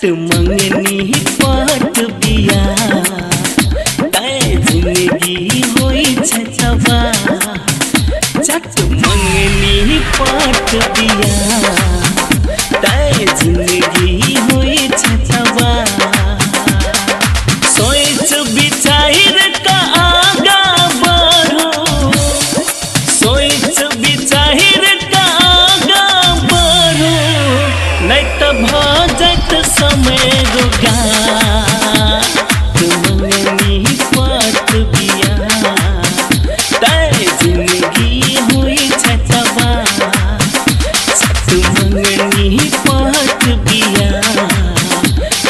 चट मंगनी पट बिया तै जिंदगी होई छै तबाह। चट मंगनी पट बिया तै जिंदगी होई छै तबाह। सोच विचार का आगा बढ़ो, सोच विचार का आगा बढ़ो, नहीं तो भ जात समय रोगा। मंगनी पट बिया तै जिंदगी होई छै तबाह। चट मंगनी पट बिया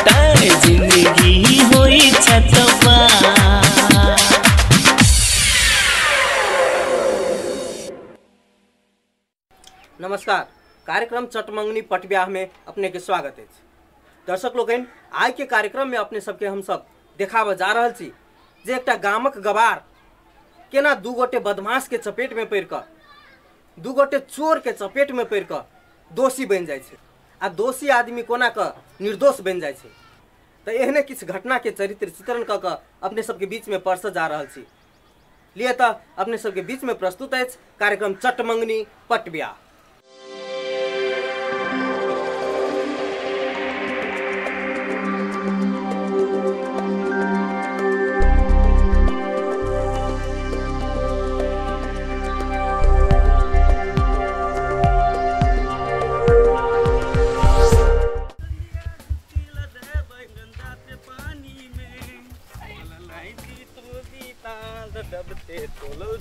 तै जिंदगी होई छै तबाह। नमस्कार, कार्यक्रम चटमंगनी पट ब्याह में अपने के स्वागत है। दर्शक लोकनि, आइ के कार्यक्रम में अपने सबके हम सब देखाबऽ जा रहल छी जे एकटा गामक गवार केना दू गोटे बदमाश के चपेट में पड़ि कऽ, दू गोटे चोर के चपेट में पड़ि कऽ दोषी बनि जाइ छै आ दोषी आदमी कोना कऽ निर्दोष बनि जाइ छै। तऽ एहने किछु घटना के चरित्र चित्रण कऽ कऽ अपने सबके बीच में परसऽ जा रहल छी। लिए तऽ अपने सबके बीच में प्रस्तुत अछि कार्यक्रम चटमंगनी पट ब्याह।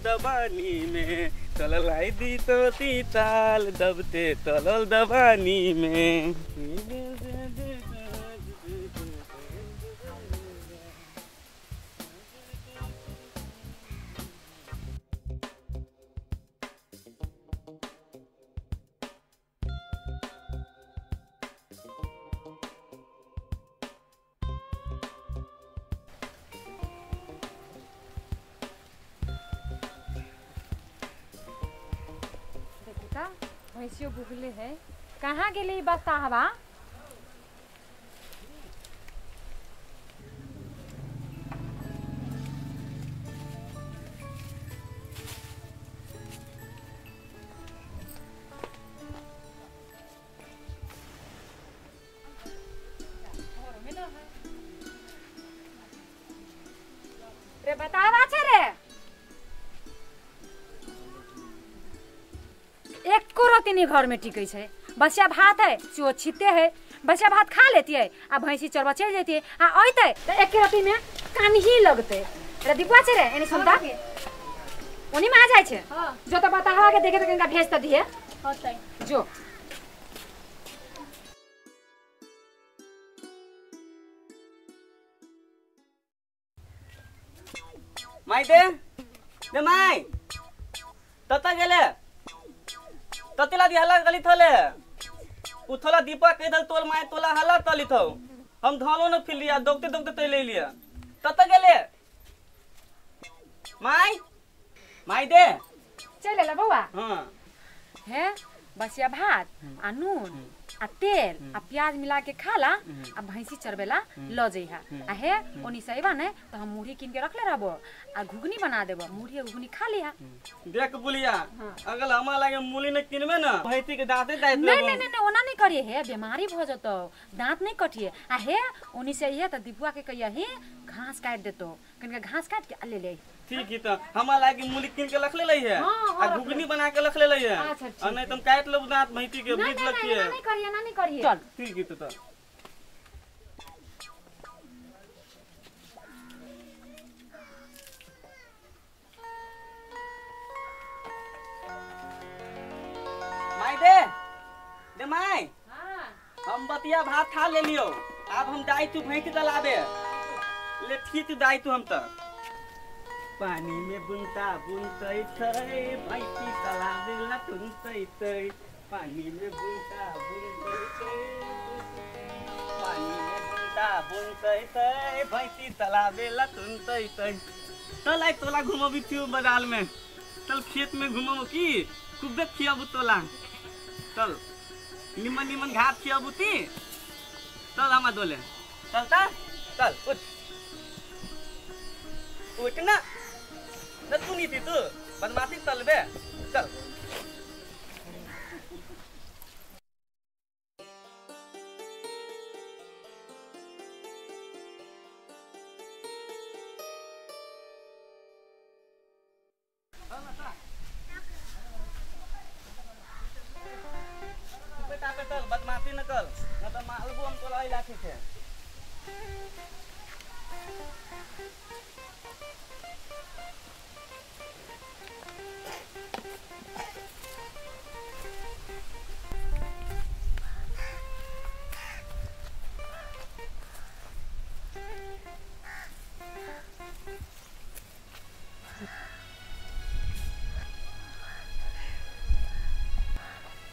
दबानी में तललाई दी तो ती ताल दबते तलल दबानी में। भैंसियो भुगले है, कहाँ गेली बताहबा? रे बताहबा छे रे, एको रोटी नहीं घर में टिकै छै। बसिया भात है चो छिते है, बसिया भात खा लेती है आ भैंसी चरबा चल जाती है आ अइतै त एक रोटी में कान्ही लगतै। रे दीपुआ छे रे, एनी सुनता ओनी में आ जाय छे। हां जो त बताहवा के देखे त कनका भेज त दिए। हां तै जो my they they my तता गेले ततेला दी हल्ला गली थले उथला दीपा के दल तोल my तोला हल्ला तली थौ हम धलो न फिर लिया दौगते दौगते ते ले लिया तत गेले my my दे चल ले बौआ। हां हे बसिया भात आ नून आ तेल आ प्याज मिला के खाला आ भैंसी चरबेला ल जइहा आ हे ओनी से अइबा ने त हम मुरही कीन के रखले रहबो आ घुगनी बना देबो, मुरही घुगनी खा लिहा। देख बुलिया, अगल हमा लागे मूली ने किनबे ना भैंसी के दांते दांत नहीं नहीं नहीं ओना नहीं करिए, हे बीमारी भ जतो दांत नहीं कटिए। आ हे ओनी से अइहे त दीपुआ के कहिया हे घास काट देतो, कनका घास काट के ले ले। ठीक है त हमा लागे मूली कीन के रख ले लई है आ घुगनी बना के रख ले लई है। आ नहीं तुम काट लो दांत भैंसी के बीच लगिए। नहीं करिए ना नहीं करिए, चल ठीक है त my they they my. हां हम बतिया भात खा ले लियो, अब हम दाई तू भैंसी दलाबे ले। ठीक दाई तू हम त पानी में बुनता बुनतै छै भैंसी तलाबे ला तुनतै तै पानी में बुनता बुनतै छै पानी में बुनता बुनतै तै भैंसी तलाबे ला तुनतै तै। चल आई तोला घुमबी थियो बाजार में, चल खेत में घुमबो की खूबे खियाबू तोला, चल निमन निमन घास खियाबू ती। चल हम दोले चलता चल उठ उठ ना न तू नहीं थी तू बदमाशी चलबे चल बदमाशी न कर न तो मालबो हम तोरा लाठी थे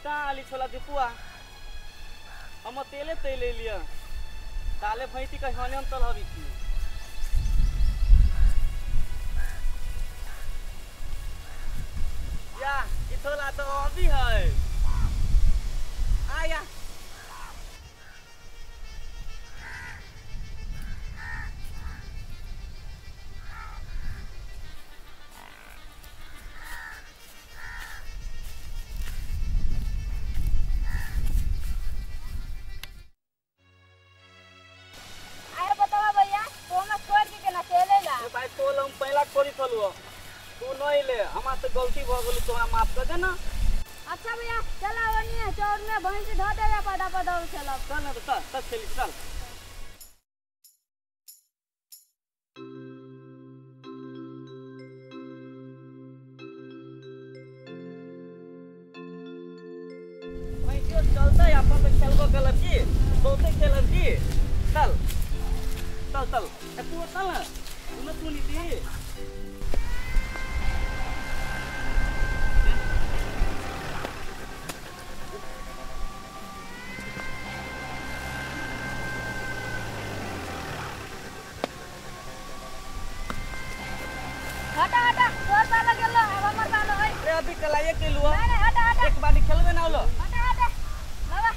ताली छोला दीपुआ हम तेले तेले लिया ताले भैंसी का हने हम तल हबी छी या इथोला तो अभी है आया तू नहीं ले हमार से गलती भ गेल तोरा माफ कर दे ना। अच्छा भैया चल आवनी चौर में भैंस धो देबे पदा पदा चलब चल ना चल चल खेली चल। भैंसियो चलता है अपन तो खेलबो कलब की बहुते खेलब की चल चल चल तू चल ना तू ना तू नहीं थी हटा हटा तोर पाला गेलो अब हमर पालो है। अरे अभी कलाए के लुआ नहीं नहीं हटा हटा एक बारी खेलबे ना होलो हटा हटा बाबा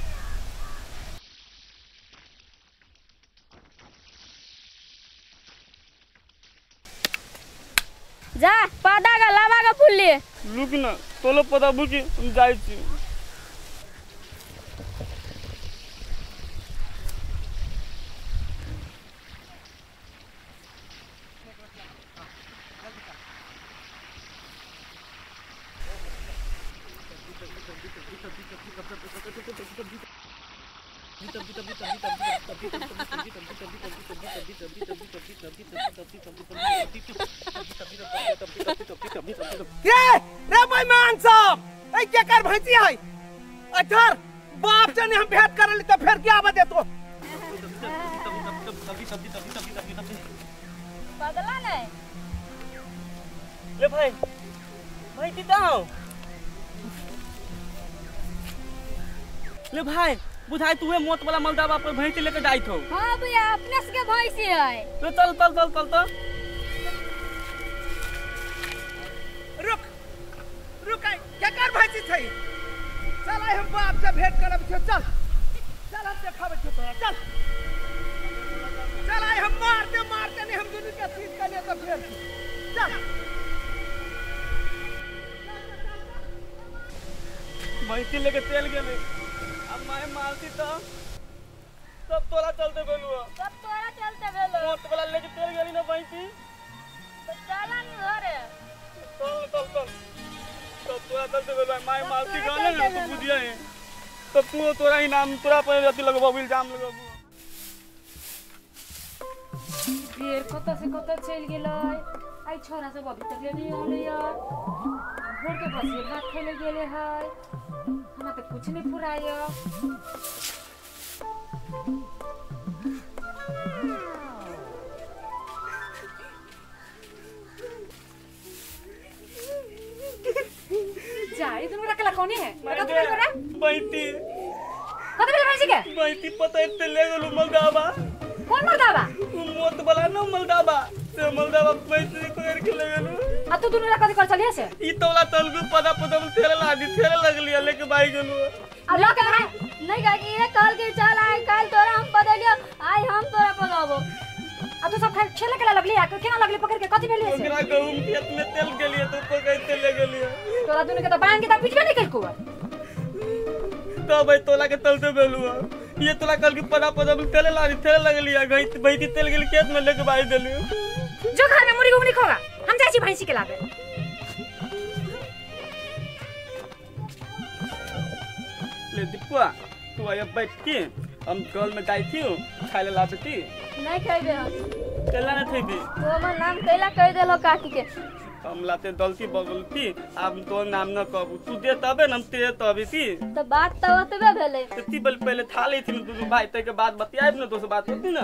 जा पदा गा लावा गा फुल्ली लुक ना तोलो पदा बुकी हम जाय छी। रे रे बेईमान सब ए के कर भैंसी है अठर बाप से हम भेंट करली तो फिर क्या बदे तो बदला नहीं ले भाई भाई दाओ ले भाई बुझाई तू मौत वाला मलदाबा पर भैंसी लेके जाइत हो। हां भैया अपने से के भैंसी है तो चल चल चल चल चल रुक रुक आई क्या कर भैंसी छै चल आई हम बाप से भेंट करब छो चल चल हम देखाबै छो तोरा चल चल आई हम मारते मारते नहीं हम दुनू के सीध कर ले तो फेर चल भैंसी लेके चल गेले अब मैं मारती तो सब तोरा चलते भेलु सब तोरा चलते भेलु मौत वाला लेके चल गेली ना भैंसी तो चला नी घरे चल चल चल सब तोरा चलते भेलु my मारती गाले ना तू बुझिया है तब तू तोरा इनाम तोरा पर अथि लगबो इल्जाम लगबो। बेर कत से कत चल गेलै आई छोरा सब अभी तक ले नहीं आले यार भोर के बसिए भात खाइले गेले है हमरा तो कुछ नहीं फुराय। जा ये दोनों रखला कौन है कत बेल करे बैती कत बेल भैंसी के बैती पता इते ले गेलु मलदाबा। कौन मलदाबा? उ मौत वाला न मलदाबा से मलदाबा बैती पकड़ के ले गेलु। आ तू दोनों कथि कर चलिए से ई तोला तलगु पदा पदा थेले लादी थेले लगली लेके बाई गेलु। आ लके भाई नहीं काकी ये कल के चल आए कल तोरा हम पदै देलियो आई हम तोरा पदाबो। आ तू सब खेले के लगली आ केना लगली पकड़ के कथि भेलिए से? ओकरा गहूम खेत में तेल गेलिए तो पकड़ते ले गेलिए। तोरा दुनु के त बांध के त पिटबे नहीं कलको। तो भाई तोला के तलते बेलुआ ये तोला कल के पदा पदा तेल लानी तेल लगलिया गई भैंसी तेल गेल खेत में लेके बाई देलियो। जो घर में मुरी घुगनी खोगा हम जाई छी भैंसी के लाबे। ले दीपुआ तू आया बैठ के हम गल में जाई थी खाए ले लाबे थी। नहीं खेबे हम। केला ना थेबे? तो हमर नाम कैला कह देलो काकी के। हम लाते दलती बगलती अब तो नाम न कहबू तू दे तबे न हम ते तबे थी। तो बात त ओतबे भेलै। त ती बल पहले था ले थी दुनु भाई तै के बाद बतियाब न दोसर बात होती न।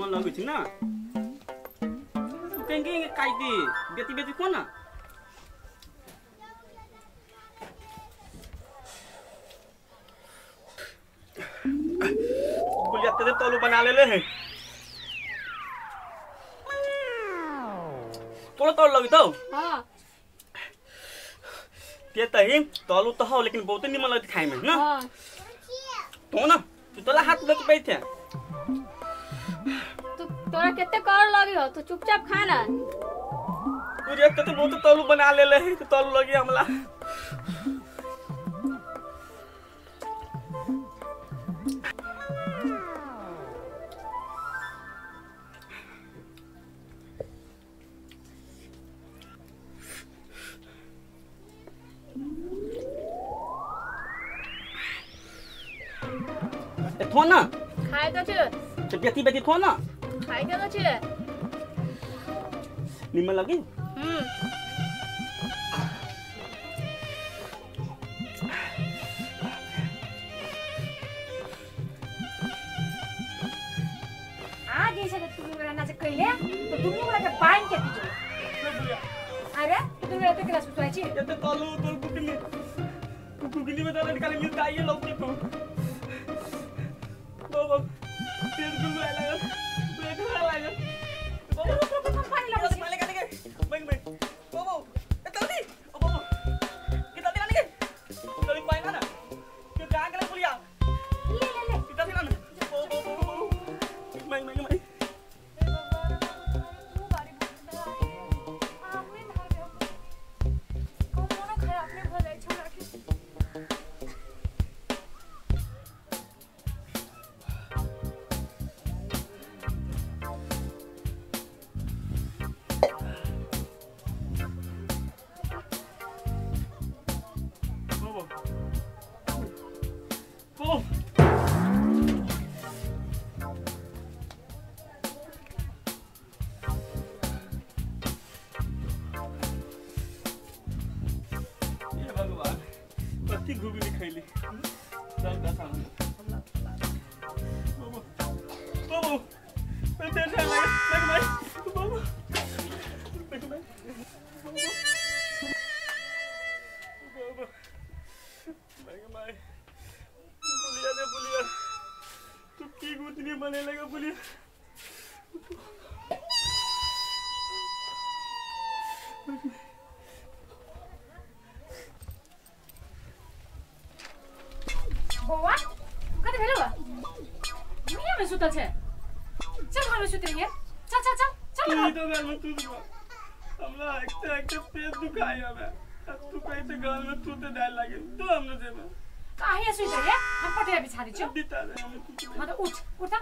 लगै छै ना तू कहीं कहीं काट दी बेटी बेटी को ना बुलिया तेरे तोलू बना ले ले है तोला तोल लगी तो। हां ते तही तोलू तो हो लेकिन बहुत निमन लगत खाए में ना। हां तो ना तू तोला हाथ लग बैठे तू तोरा केते कर लगी हो तू चुपचाप खा ना। पूरी एक तो बहुत तलू बना ले ले तो तलू लगी हमला। थो ना खाए तो छे तो बेटी बेटी थो ना खाए के तो छे निमन लगी। आ जैसे तू मेरा नाच कइले तो दुनु गोरा के बांध के पीजो। अरे तू दुनु गोरा के क्लास सुताई छी? ये तो तलू तोर कुकनी कुकनी में तो निकाले मिलता ये लौकी तो बाबा पेट गुलगुलाए लागल पेट गुलगुलाए लागल। बाबा पानी लागल पानी लगा के बंग बंग बाबा ए तलदी ओ बाबा के तलदी लाने के तलदी पानी ना के कहां गेले पुलिया ले ले ले के तलदी लाने ओ बाबा मैं मैं मैं ए बाबा तू बारी बहुत आपने धार दे को मोनो खराब ने भ जाय छौ राखी। घुगनी खैली चल दस आना बाबू बाबू मैं पेट लग लग भाई बाबू लग भाई बाबू लग भाई बुलिया दे बुलिया तू की गुतनी बने लगा बुलिया। बौआ कति भेलौ दुनिया में सुतल छे चल घर में सुत रहिए चल चल चल चल तू तो घर में तू हमरा एक पेट दुखाई हवे तू कहि त घर में तू ते दाल लागे तो हम न जेबे काहे सुत रहिए हम पटिया बिछा दै छियौ बिता दे हम। हां त उठ उठ त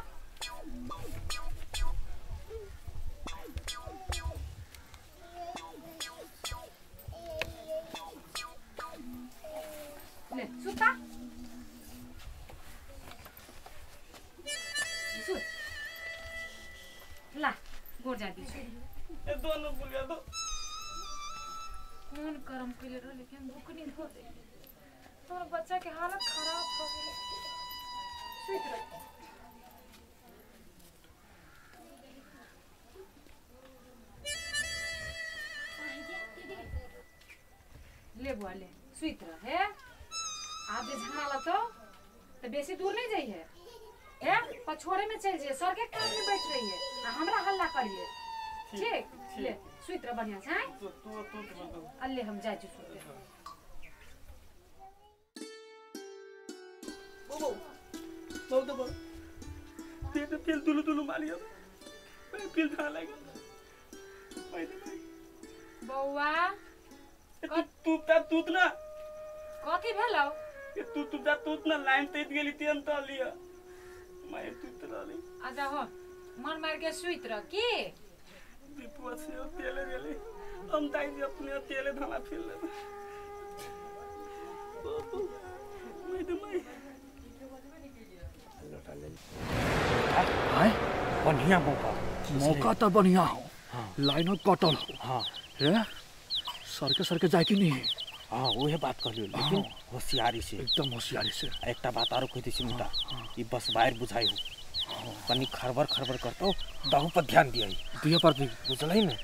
ले सुता सुत ला गोर जा दी ए दोनों बुलिया दो कौन करम कइले रह लेकिन भूख नहीं हो दे तोर बच्चा के हालत खराब हो गेलै। सुत रह ले बुआ ले सुत रह हे। आब जे झगड़ा लगतो तो बेसी दूर नहीं जाइए ए पछोड़े में चल जाइए सर के कान में बैठ रही है आ हमरा हल्ला करिए ठीक ले सुइत रह बढ़िया से तू तू तू अल्ले हम जाय छी सुते बाबू बहुत बाबू ते तो फिर दुलु दुलु मारियो मैं फिर खा लगा भाई बौआ तू ता तूत ना कथी भेलौ ये तू तू ता तूत ना लाइन तेज गेली तेन त लिया मैं तूत रहली अच्छा हो मन मार के सुइत रह की दीपुआ से तेले गेली हम दाई जे अपने तेले धाना फिर ले बाबू मैं तो मैं आए बढ़िया मौका मौका तो बढ़िया हो। हाँ। लाइनो कटल हो। हाँ। रे सरके सरके जाए कि नहीं। हाँ वही बात कहलियो लेकिन होशियारी से एकदम होशियारी से। एकटा बात आरो कह दै छी मुटा ई बस बाहर बुझाई हो कनी खरबर खरबर करतो तहु पर ध्यान दियाई दिए पर दी बुझलै ने।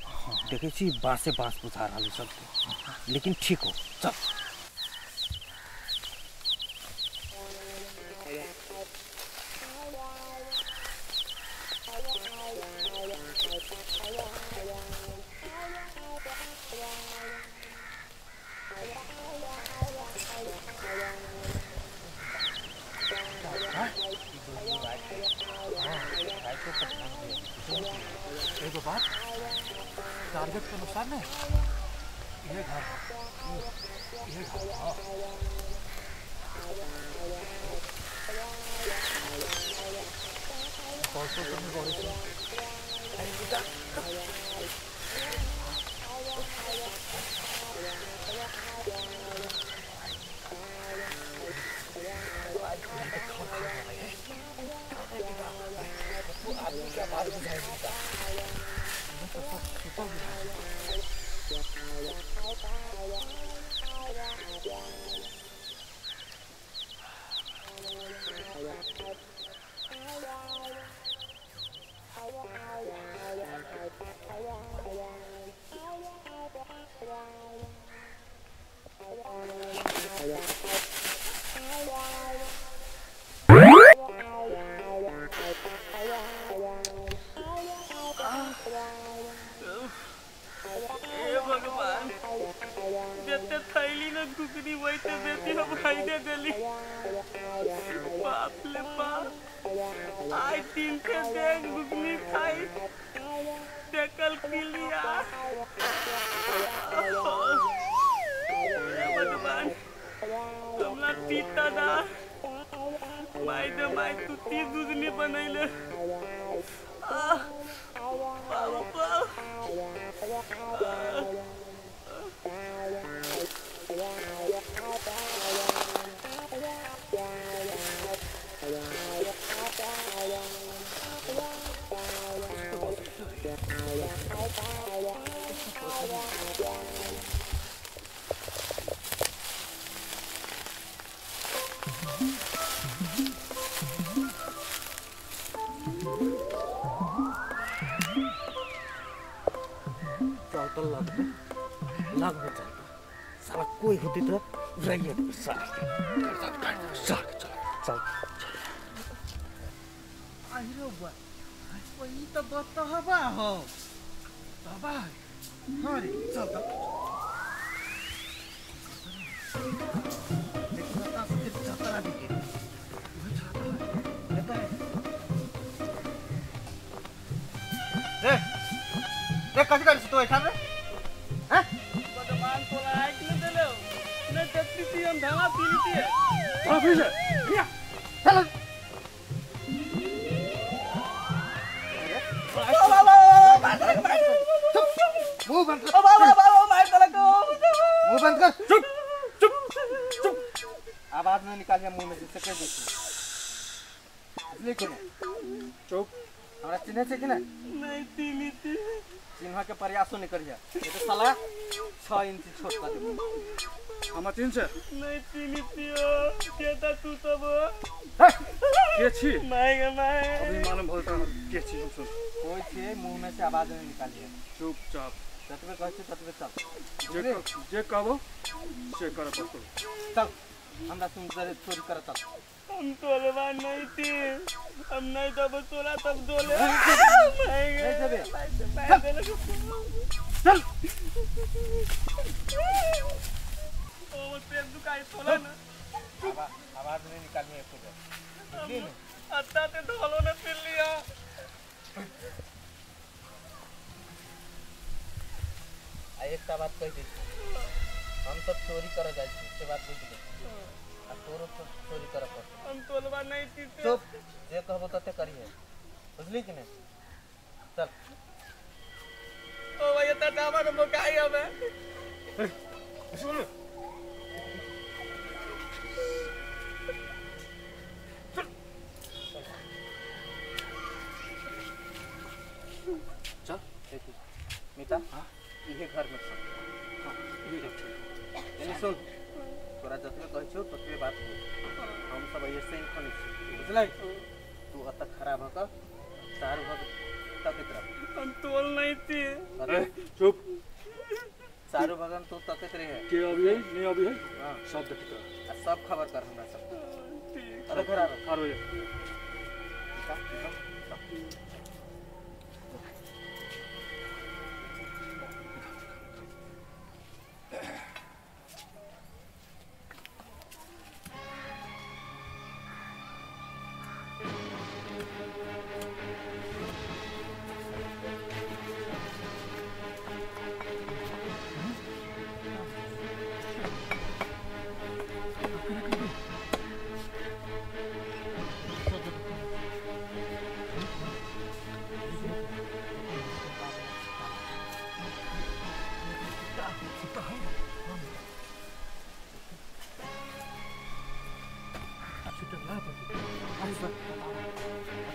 देखै छी बांसे बांस बुझा रहल सबके लेकिन ठीक हो चल। एगो बात टारगेट के अनुसार ने ये घर ये घर। हाँ भगवान जते थैली न घुगनी वही बेटी हम खाई देली। बाप ले बाप आई दिन के देख घुगनी खाई टेकल किलिया। भगवान तुमला पीता दा माई दे माई तू ती घुगनी बनैले। लग में चलता साला कोई होती तो रही साला चल चल। अरे बा वही तो बतहबा हो बाबा। हां रे चल त रे रे कथी करै छी तू एठाम रे? हैं भगवान तोरा आँख न देलो न देखती थी हम धावा पीली थी। चल फिर से चल मुंह बंद कर। मुंह बंद कर। चुप चुप चुप। आवाज नहीं निकालिए मुंह में से कह दे इसलिए क्यों चुप। हमरा चिन्हे छै कि ना? नहीं चिन्ही थी। चिन्ह के प्रयासो नहीं करिया ये तो साला 6 इंच छोट कर देबो। हमरा चिन्ह छै? नहीं चिन्ही थी केता तू सब के छी? My गे my अभी मालूम होता के छी हम सुन। कोई छे मुंह में से आवाज नहीं निकालिए। चुपचाप ततबे कहै छी ततबे चल। जे जे कहबो से कर पड़तो। चल हमरा सुन जरे चोरी करत चल। हम तोलबा नहीं थी, हम नहीं दब तोला तब दोले नहीं देबे। चल ओ पेट दुखाई तोला ना। आवाज नहीं निकालनी है खुद, बुझली ना? अत्ता ते ढोलो ने फिर लिया। आ एकटा बात कहि दै छी, हम सब चोरी करे जाइ छी से बात बुझ ले। आ तोरो चोरी करे पड़तौ। हम तोलबा नहीं थी। चुप, जे कहबो तते करिहे, बुझली कि नहीं? चल। ओ भैया तटावा न मोकाई हमें। सुन चल देखी मीता, इहे घर में सब। हां ये ठीक। एने सुन, तोरा जतबे कहै छौ ततबे बात हो। हम सब ऐसे ही खनै छी, बुझलै? तू अत खड़ा भ क चारू भग तकैत रह। हम तोल नहीं थी। अरे चुप, चारू भगन तू तकैत रहे। के अभी है नहीं अभी है। हां सब देखत रह आ सब खबर कर हमरा सब। ठीक। अरे घर आ खड़ा हो जा।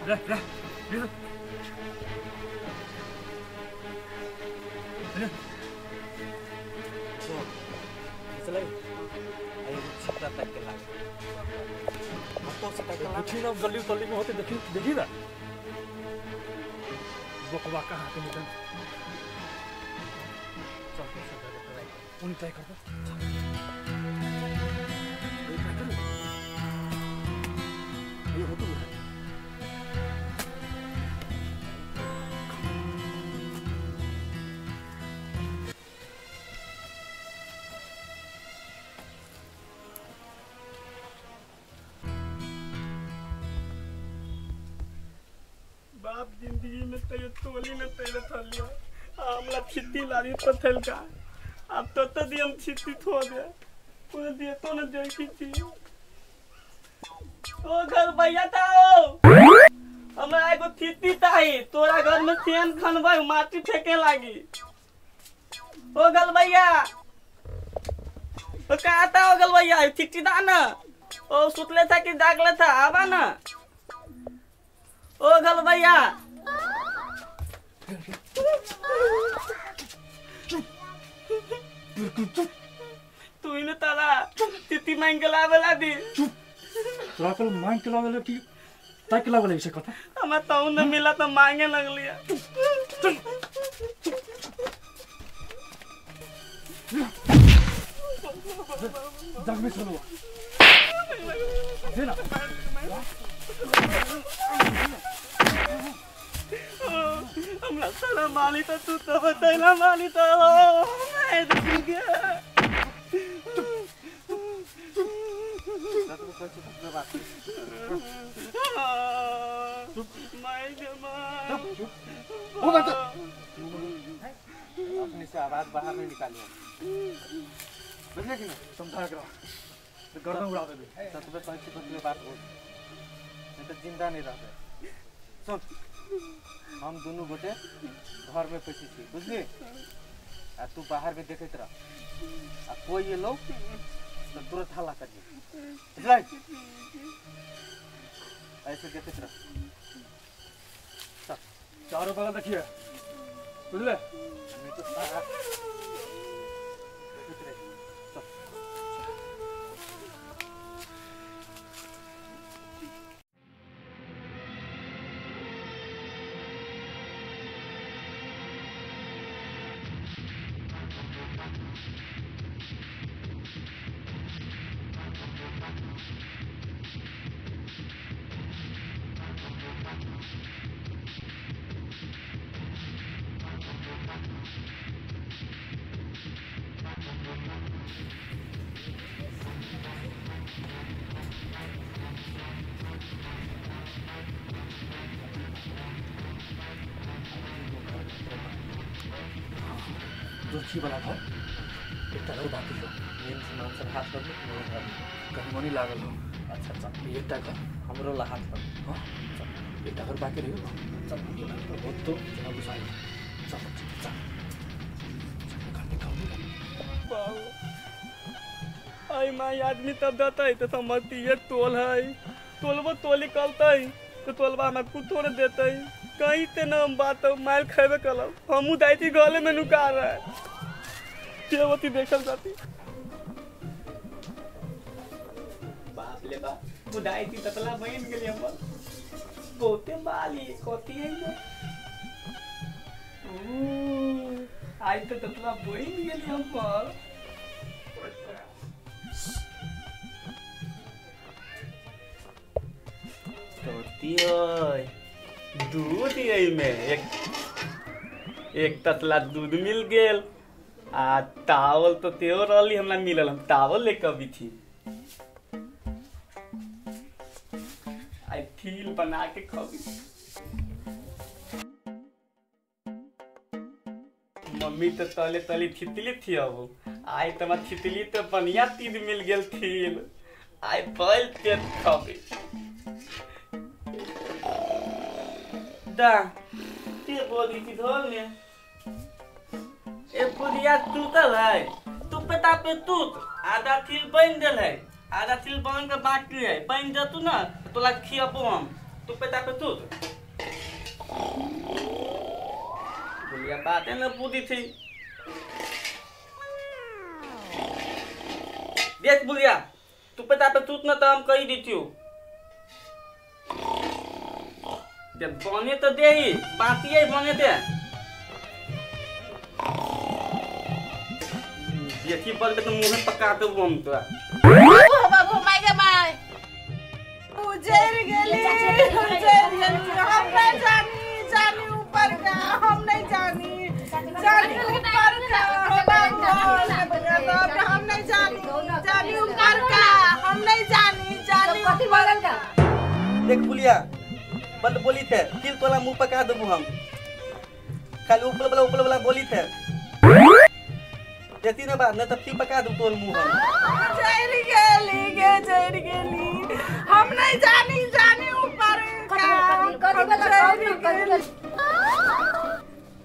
रे रे रे रे चलै एगो छिपरा तक के लागे तो से तक देखी ना, गली गली में होते देखी देखी ना बकवा कहाँ के निकल। चल चल ट्राई कर, उन्हीं ट्राई कर दो। ये ट्राई करो, ये होतो है। बाप जिंदगी में तैयो तोली न तैले थलिया, हमला छित्ती लारी पथल का अब तो दी हम छित्ती थो दे पूरे दिए तो न देखी थी। ओ घर भैया था ओ हमरा एगो छित्ती ताही तोरा घर में सेन खनबै माटी फेंके लागी। ओ गल भैया ओ का था ओ गल भैया छित्ती दा ना, ओ सुतले था कि जागले था आवा ना। ओ गल भैया चुप बिल्कुल चुप। तू ही ने ताला तिति मांग के लावेला दी। चुप, तोरा कल मांग के लावेला कि ताक के लावेला इसे कथा? हमें तो न मिला तो मांगे लगलिया। जग में चलो देना। हमरा सारा माली तो तू तो बतैला माली तो मैं देख गया। अपने से आवाज बाहर नहीं निकालिए, बुझले कि नहीं? समझा करा गर्दन उड़ा देबे। ततबे कहै छी ततबे बात हो, नहीं तो जिंदा नहीं रहबे। सुन, हम दुनू गोटे घर में पैसे छी, बुझली? आ तू बाहर में देखैत रह, आ कोई एलो तो तुरंत हल्ला करिए, बुझलै? ऐसे देखैत रह। चल चारों बगल देखिए, बुझले? नहीं तो सारा देखैत रह। चल चौकी वाला घर एकटा घर बाकी हो। मेन सामान सब हाथ लग कनी मनी लागल हो। अच्छा चल एकटा घर हमरो ला हाथ लग। हां चल एकटा घर बाकी रहियो। चल बहुत तो जना बुझाइ। चल चल चल आई माई आदमी तब देते तो समझती तोल है तोलबो तोली कलते तो तोलबा हमरा कुछ थोड़े देते कहीं ते न हम बात मार खेबे कलब हमू दाइती गले में नुका रहा है के होती देखल जाती। बाप ले बाप बुदाइती ततला बन गेली हमर बहुते बाली कथी है ने ओ आई तो ततला बन गेली हमर। दूध में एक एक तसला दूध मिल गेल आ तावल तो तेहो रहली हमरा मिलल हम तावल लेके अभी थी आई थील बना के खबी। मम्मी तो तले तले थितली थी अब आई तो थितली तो बढ़िया तीद मिल गेल थील आई बैल पेट खबी दा ते बोली की धोल ने ए बुढ़िया तूतल है तू पेता पे तूत आधा थिल बन देल है आधा थिल बन के बाकी है बन जतू ना तोला खियाबो हम तू पेता पे तूत बुढ़िया बात है ना बुद्धि थी। देख बुढ़िया तू पेता पे तूत ना तो हम कही देती हूँ बने तो दे ही बाकी है बने दे देखी बल के तो मुंह में पका दे हम तो बाबू my गे my उजर गेली उजर गेली हम नहीं जानी जानी ऊपर का हम नहीं जानी जानी ऊपर का हम नहीं जानी जानी ऊपर का हम नहीं जानी जानी कथी बोलल का। देख बुलिया बंद बोली थे तिल तोला मुंह पका देबू हम खाली ऊपर वाला बोली थे देती ना बात न तो फिर पका दू तोल मुंह हम। जर गेली गे जर गेली हम नहीं जानी जानी ऊपर का कथी बोलल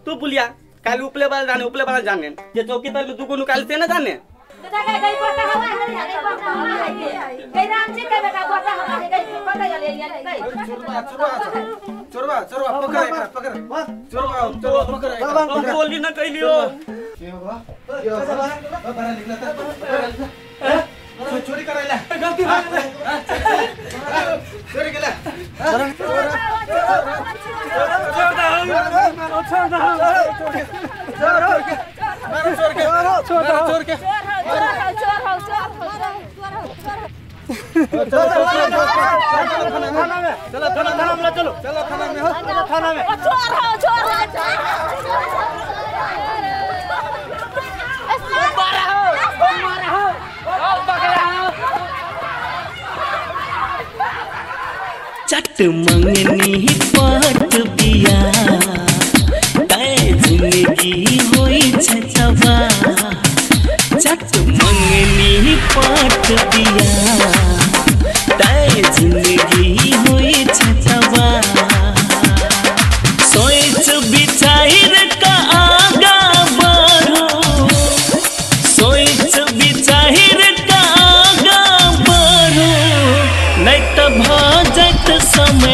तू बुलिया खाली ऊपर वाला जाने ऊपर वाला जाने ये चौकी पर दुगो निकाल से ना जाने दादा गई गई पता हवा है गई पता हवा है गई राम जी के बेटा पता हवा है गई पता चले गई। चोरबा चोरबा चोरबा चोरबा पकड़ एकरा पकड़ चोरबा चोरबा पकड़ हम बोली ना कइलियो के होगा के होगा बड़ा निकला था बड़ा चोरी कराइला गलती भा चोरी केला छोड़ दा चोर के चोर के चोर के चोर हो चोर हो चोर हो चोर हो चलो थाना में चलो चलो थाना में हो थाना में चोर हो चोर हो मारा हो मारा हो पकड़ा हो। चट मंगनी पट बिया तय जिंदगी होई छतवा चट मंगनी पट बिया तय जिंदगी होई छतवा सोच विचार का आगा बढ़ो सोच विचार का आगा बढ़ो नहीं तो भ जात समय।